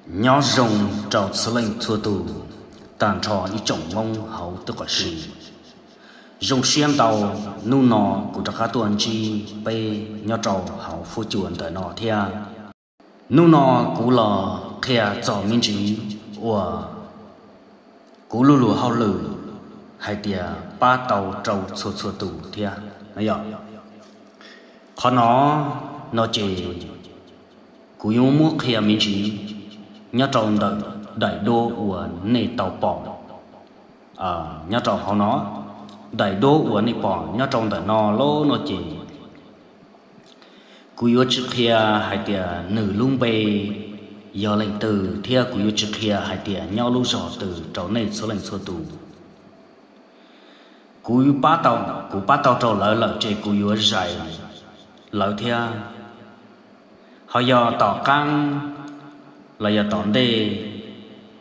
Nyob zoo rau txhua leej txhua tus, tag nrho ib tsoom Hmoob hauv tub qab si. Zoo siab ntau, hnub no kuv rov qab tuaj ntsib peb nyob rau hauv fuab cua ntawm no thiab. Hnub no kuv los qhia txog me ntsis uas kuv lub luag hauj lwm hais tias pab tau rau txhua txhua tus thiab no yog. Qhov no, no ces kuv yuav muab qhia me ntsis nyob rau ntawm daim duab uas nej tau pom nyob rau hauv no. Daim duab uas nej pom nyob rau ntawm no los no ces kuv yuav tsis qhia hais tias nws lub npe yog leej twg thiab kuv yuav tsis qhia hais tias nyob lub zos twg rau nej txhua leej txhua tus. Kuv pab tau, kuv pab tau rau lawv lawm ces kuv yuav zais lawv thiab. Ho yog tom qaab los yog tom ntej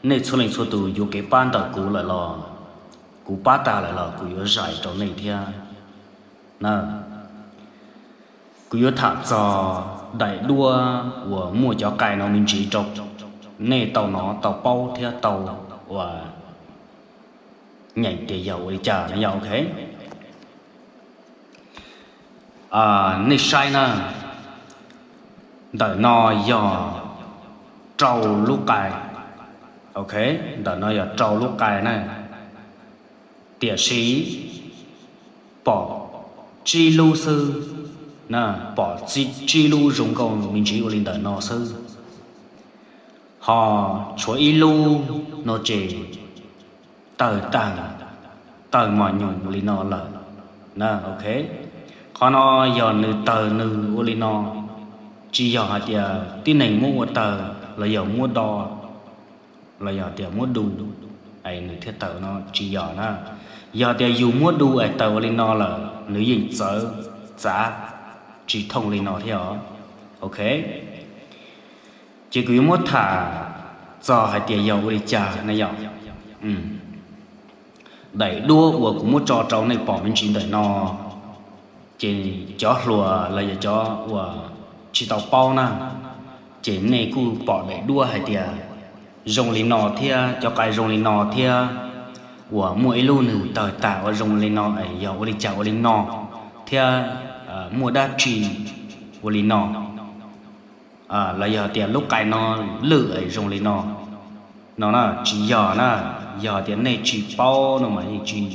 nej txhua leej txhua tus yuav kev pab ntawm kuv lawm los, kuv pab tag lawm los kuv yuav zais rau nej thiab na. Kuv yuav tham txog daim duab uas muaj cov qai no me ntsis rau nej tau nov tau paub thiab tau uas nyeem tias yog ua li cas no yog ok. Nej saib na, ntawm no yog rau lub qai, ok, ntawm no yog rau lub qai na, tiam sis pom tsib lub xwb, pom tsib lub zoo nkauj me ntsis ua li ntawm no xwb, ho tshuav ib lub no ces tawg tag, tawg mos nyoos li no lawm na, ok. Qhov no yog nws tawg nws ua li no, tsis yog hais tias tib neeg muab ua tawg los yog muab do los yog tias muab du es nws thiaj tawg no, tsis yog na. Yog tias yus muab du es tawg ua li no lawm nws yeej txawv txav tsis thooj li no thiab os, ok. Ces kuv yuav muab tham txog hais tias yog ua li cas na yom. Daim duab uas kuv muab tso rau nej pom me ntsis ntawm no, ces cov hluas los yog cov uas tsis tau paub na, ces nej kuj pom daim duab hais tias zoo li no thiab, cov qai zoo li no thiab, uas muaj ib lub nws tawg tag ua zoo li no es yog ua li cas ua li no, thiab muaj dab tsi ua li no, los yog tias lub qai no lwj es zoo li no, no na tsis yog na. Yog tias nej tsis paub no mas yeej tsis,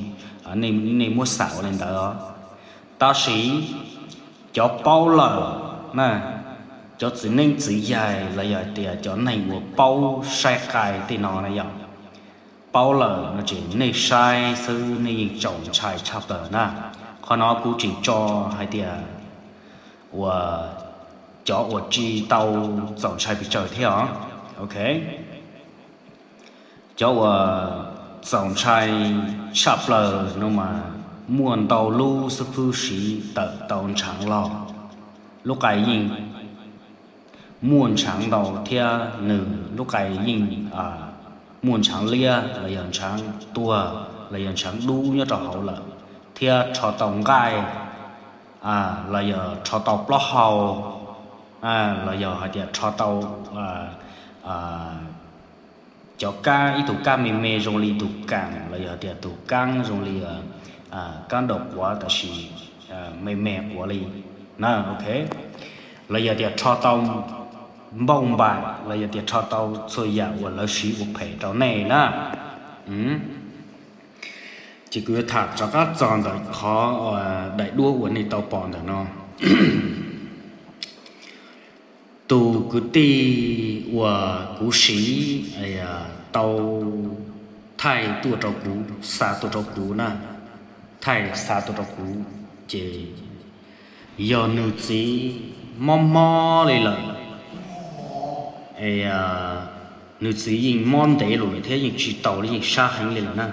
nej muab xam ua li ntawd os. Tab sis cov paub lawm na, cov txiv neeb txiv yaig los yog tias cov neeg uas paub saib qai tej no na yom, paub lawm no ces nej saib xwb nej yeej txaus ntshai tshaj plaws na. Qhov no kuv tseem tso hais tias uas cov uas tsis tau txaus ntshai pes tsawg thiab os, ok. Cov uas txaus ntshai tshaj plaws no mas muaj ntau lub xwb, fwb siv tawm tau ntshaav los, lub qai yeej muaj ntshaav ntau thiab nws lub qai yeej muaj ntshaav liab los yog ntshaav tuag los yog ntshaav dub nyob rau hauv lawm, thiab rho tau nqaij los yog rho tau plaub hau, los yog hais tias rho tau cov kab, ib tug kab me me zoo li tus kaam los yog tias tus kaab zoo li kab nraum quav tab sis me me quav li na, ok. Los yog tias rho tau npauj npaim los yog tias rho tau txhua yam uas lawv siv ua phem rau nej na. Ces kuv yuav tham rov qab txog ntawm qhov daim duab uas nej tau pom ntawm no. Tus kwv tij uas kuv siv tau thaij tuaj rau kuv, xa tuaj rau kuv na, thaij xa tuaj rau kuv, ces yog nws txiv mob mob li lawm, nws txiv yeej mob ntev lawm thiab yeej tsis taus li, yeej sab heev li lawm na.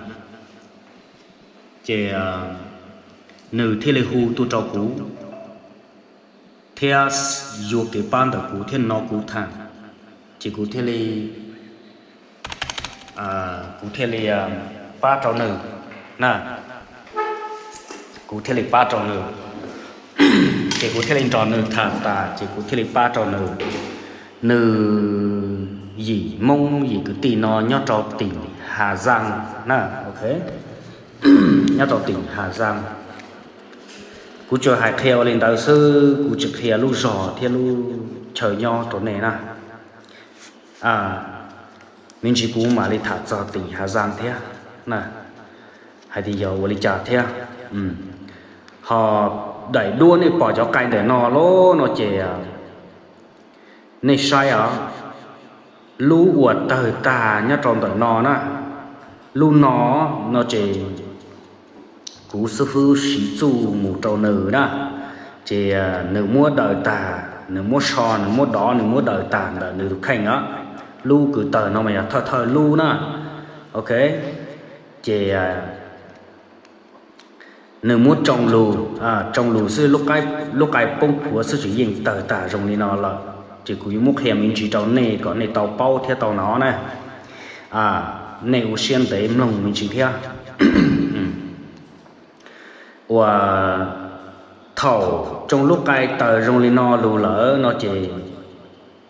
Ces nws thiaj li hu tuaj rau kuv thiab yuav kev pab ntawm kuv thiab no kuv tham, ces kuv thiaj li, kuv thiaj li pab rau nws na. Kuv thiaj li pab rau nws, ces kuv thiaj li nrog nws tham tas ces kuv thiaj li pab rau nws. Nws yim Hmoob yim kwv tij no nyob rau tỉnh Hà Giang na, ok, nyob rau tỉnh Hà Giang. Kuv tsuas hais qhia ua li ntawd xwb, kuv tsis qhia lub zog thiab lub chaw nyob rau nej na. Me ntsis kuv mam li tham txog tỉnh Hà Giang thiab, hais tias yog ua li cas thiab. Ho daim duab nej pom cov qai ntawm no lawm no ces nej saib os, lub uas tawg tag nyob rau ntawm no na, lub no, no ces kuv xib fwb siv txuj mus rau nws na, ces nws muab daws tag, nws muab so, nws muab dov, nws muab daws tag ntawm nws tus kheej os. Lub kws tawg no mas yog thawj thawj lub na, ok, ces nws muab tsoo lug, tsoo lug xwb, lub qai poob phuav xwb tseem yeej tawg tag zoo li no lawm. Ces kuv yuav muab qhia me ntsis rau nej kom nej tau paub thiab tau hnov na. Nej ua siab ntev mloog me ntsis thiab. Uas thaum tsoo lub qai tawg zoo li no lug lawm no ces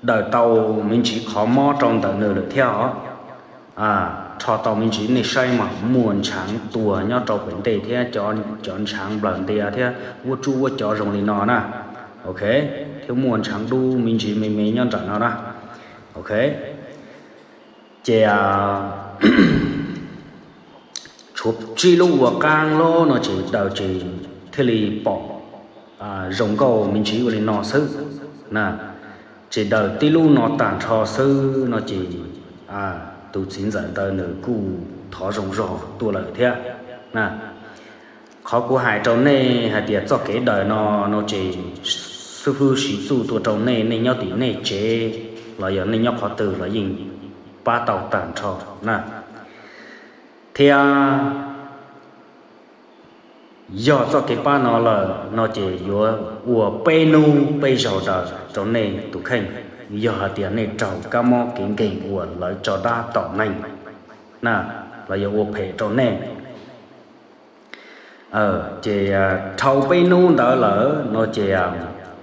daws tau me ntsis qhov mob rau ntawm nws lawm thiab os. Rho tau me ntsis, nej saib mas muaj ntshaav tuag nyob rau pem ntej thiab cov ntshaav nplawg ntias thiab vuab tsuj vuab cov zoo li no na, ok, thiab muaj ntshaav dub me ntsis me me nyob nram no na, ok. Ces tshuav tsib lub ua qaab lawm no ces daws ces thiaj li pom zoo nkauj me ntsis ua li no xwb na. Ces daws tib lub no tag nrho xwb no ces tus txiv ntxawm ntawd nws kuj thov zoo zog tuaj lawm thiab na. Qhov kuv hais rau nej hais tias txoj kev daws no, no ces xib fwb siv txuj tuaj rau nej, nej nyob tim nej tsev los yog nej nyob qhov twg los yeej pab tau tag nrho na. Thiab yog txoj kev pab no lawm no ces yuav ua peb hnub peb zaug daws rau nej tus kheej, yog hais tias nej raug kab mob kev nkeeg uas lawv tso dab tom neeg na, los yog ua phem rau nej. Ces dhau peb hnub ntawd lawm no ces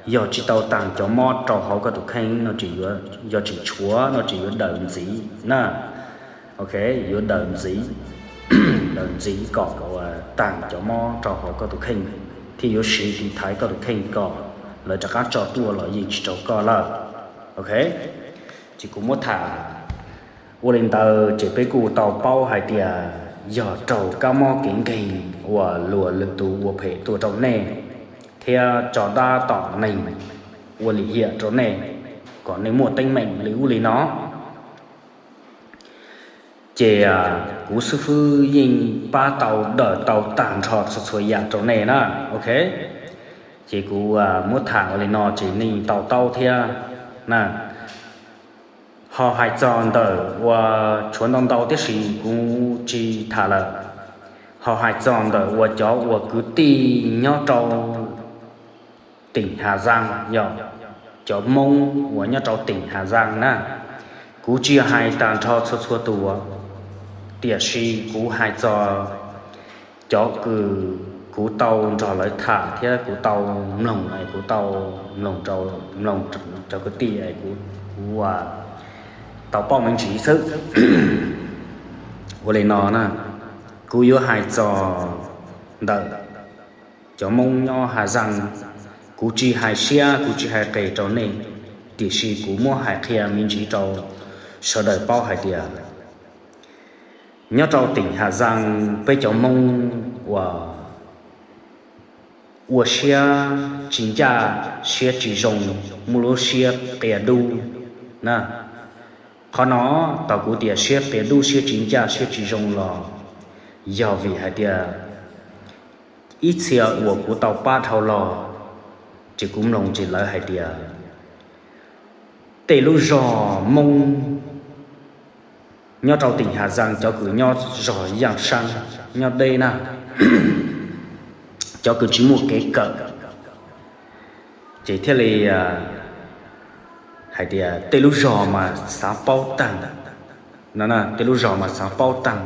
yog tsis tau taag cov mob rau hauv koj tus kheej no ces, yog tseem tshuav no ces yuav daws ntxiv na. Ok, yuav daws ntxiv, daws ntxiv kom taag cov mob rau hauv koj tus kheej, thiab yuav siv tiv thaiv koj tus kheej kom lawv rov qab tso tuaj los yeej tsis rau koj lawm. Ok, ces kuv muab tham ua li ntawd ces peb kuj tau paub hais tias yog raug kab mob kev nkeeg uas luag lwm tus ua phem tuaj rau nej, thiab tso dab tom neeg, ua lim hiam rau nej, kom nej muaj teeb meem li ub li no. Ces kuv xib fwb yeej pab tau daws tau tag nrho txhua txhua yam rau nej na. Ok, ces kuv muab tham ua li no ces nej tau taub thiab na. Ho hais txog ntawm uas tshuav ntau ntau tib si kuv tsis tham lawm. Ho hais txog ntawm uas cov uas kwv tij nyob rau teem Has Zaas, yog cov Hmoob uas nyob rau teem Has Zaas na, kuv tsis hais tag nrho txhua txhua tus, tiam sis kuv hais txog cov kws kuv tau nrog lawv tham thiab kuv tau mloog, kuv tau mloog rau, mloog cov kwv tij, kuv tau paub me ntsis xwb. Ua li no na, kuv yuav hais txog ntawm cov Hmoob nyob Has Zaas, kuv tsis hais siab kuv tsis hais qis rau nej, tiam sis kuv muab hais qhia me ntsis rau sawv daws paub hais tias nyob rau teem Has Zaas peb cov Hmoob uas ua siab tsis ncaj siab tsis zoo, muaj lub siab qia dub na. Qhov no thaum kuv tias siab qia dub siab tsis ncaj siab tsis zoo los yog vim hais tias ib txhia uas kuv tau pab dhau los, ces kuv mloog ces lawv hais tias tej lub zog Hmoob nyob rau teem Has Zaas cov kws nyob zog Yaj Saab nyob deb na, cov kws tsis muaj kev kawm, ces thiaj li hais tias tej lub zog mas xav paub taag, tej lub zog mas xav paub taag,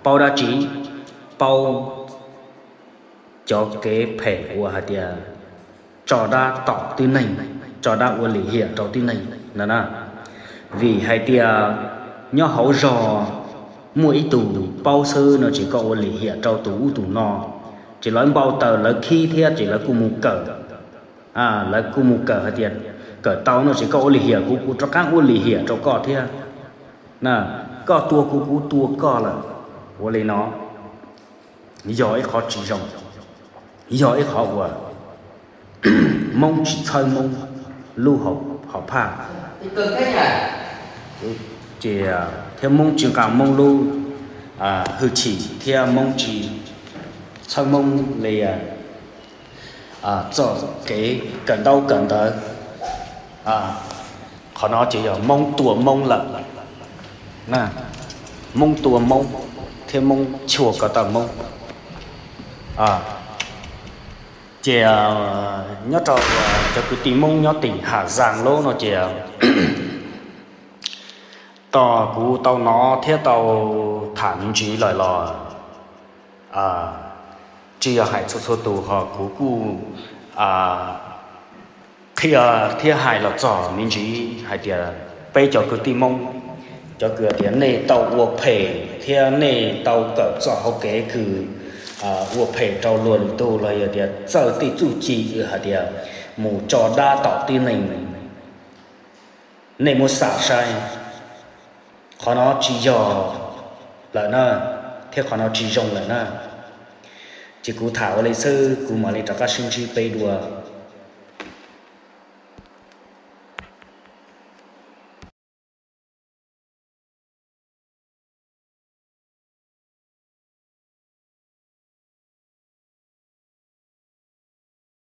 paub dab tsi, paub cov kev phem uas hais tias tso dab tom tib neeg, tso dab ua lim hiam rau tib neeg no na. Vim hais tias nyob hauv zog muaj ib tug paub xwb no ces koj ua lim hiam rau tus ub tus no, ces lawv npau taws lawv khib thiab ces lawv kuj mus kawm, lawv kuj mus kawm hais tias kawm tau no ces koj ua lim hiam kuv, kuv rov qab ua lim hiam rau koj thiab. Na, koj tua kuv, kuv tua koj lawm. Ua li no yog ib qhov tsis zoo, yog ib qhov uas Hmoob tsis txhawb Hmoob lub hauv phaj. Ces thiab Hmoob tsis nqa Hmoob lub hwj chim thiab Hmoob tsis txhawb Hmoob li txoj kev kawm ntaub kawm ntawv. Qhov no ces yog Hmoob tua Hmoob lawm. Hmoob tua Hmoob thiab Hmoob chua ko taw Hmoob. Ces nyob rau cov kwv tij Hmoob nyob tim Haj Zaas lub no ces tos kuv tau hnov thiab tau tham me ntsis lawm los tsis yog hais txhua txhua tus ho kuv kuj qhia thiab hais los txog me ntsis hais tias peb cov kwv tij Hmoob, cov kws tias nej tau ua phem thiab nej tau kawm txoj hauv kev kws ua phem rau luag lwm tug los yog tias txawj tej txuj ci hais tias mus tso dab tom tib neeg, nej muab xam saib, qhov no tsis yog lawm na, thiab qhov no tsis zoo lawm na. Ces kuv tham ua li xwb, kuv mam li rov qab sib ntsib peb dua.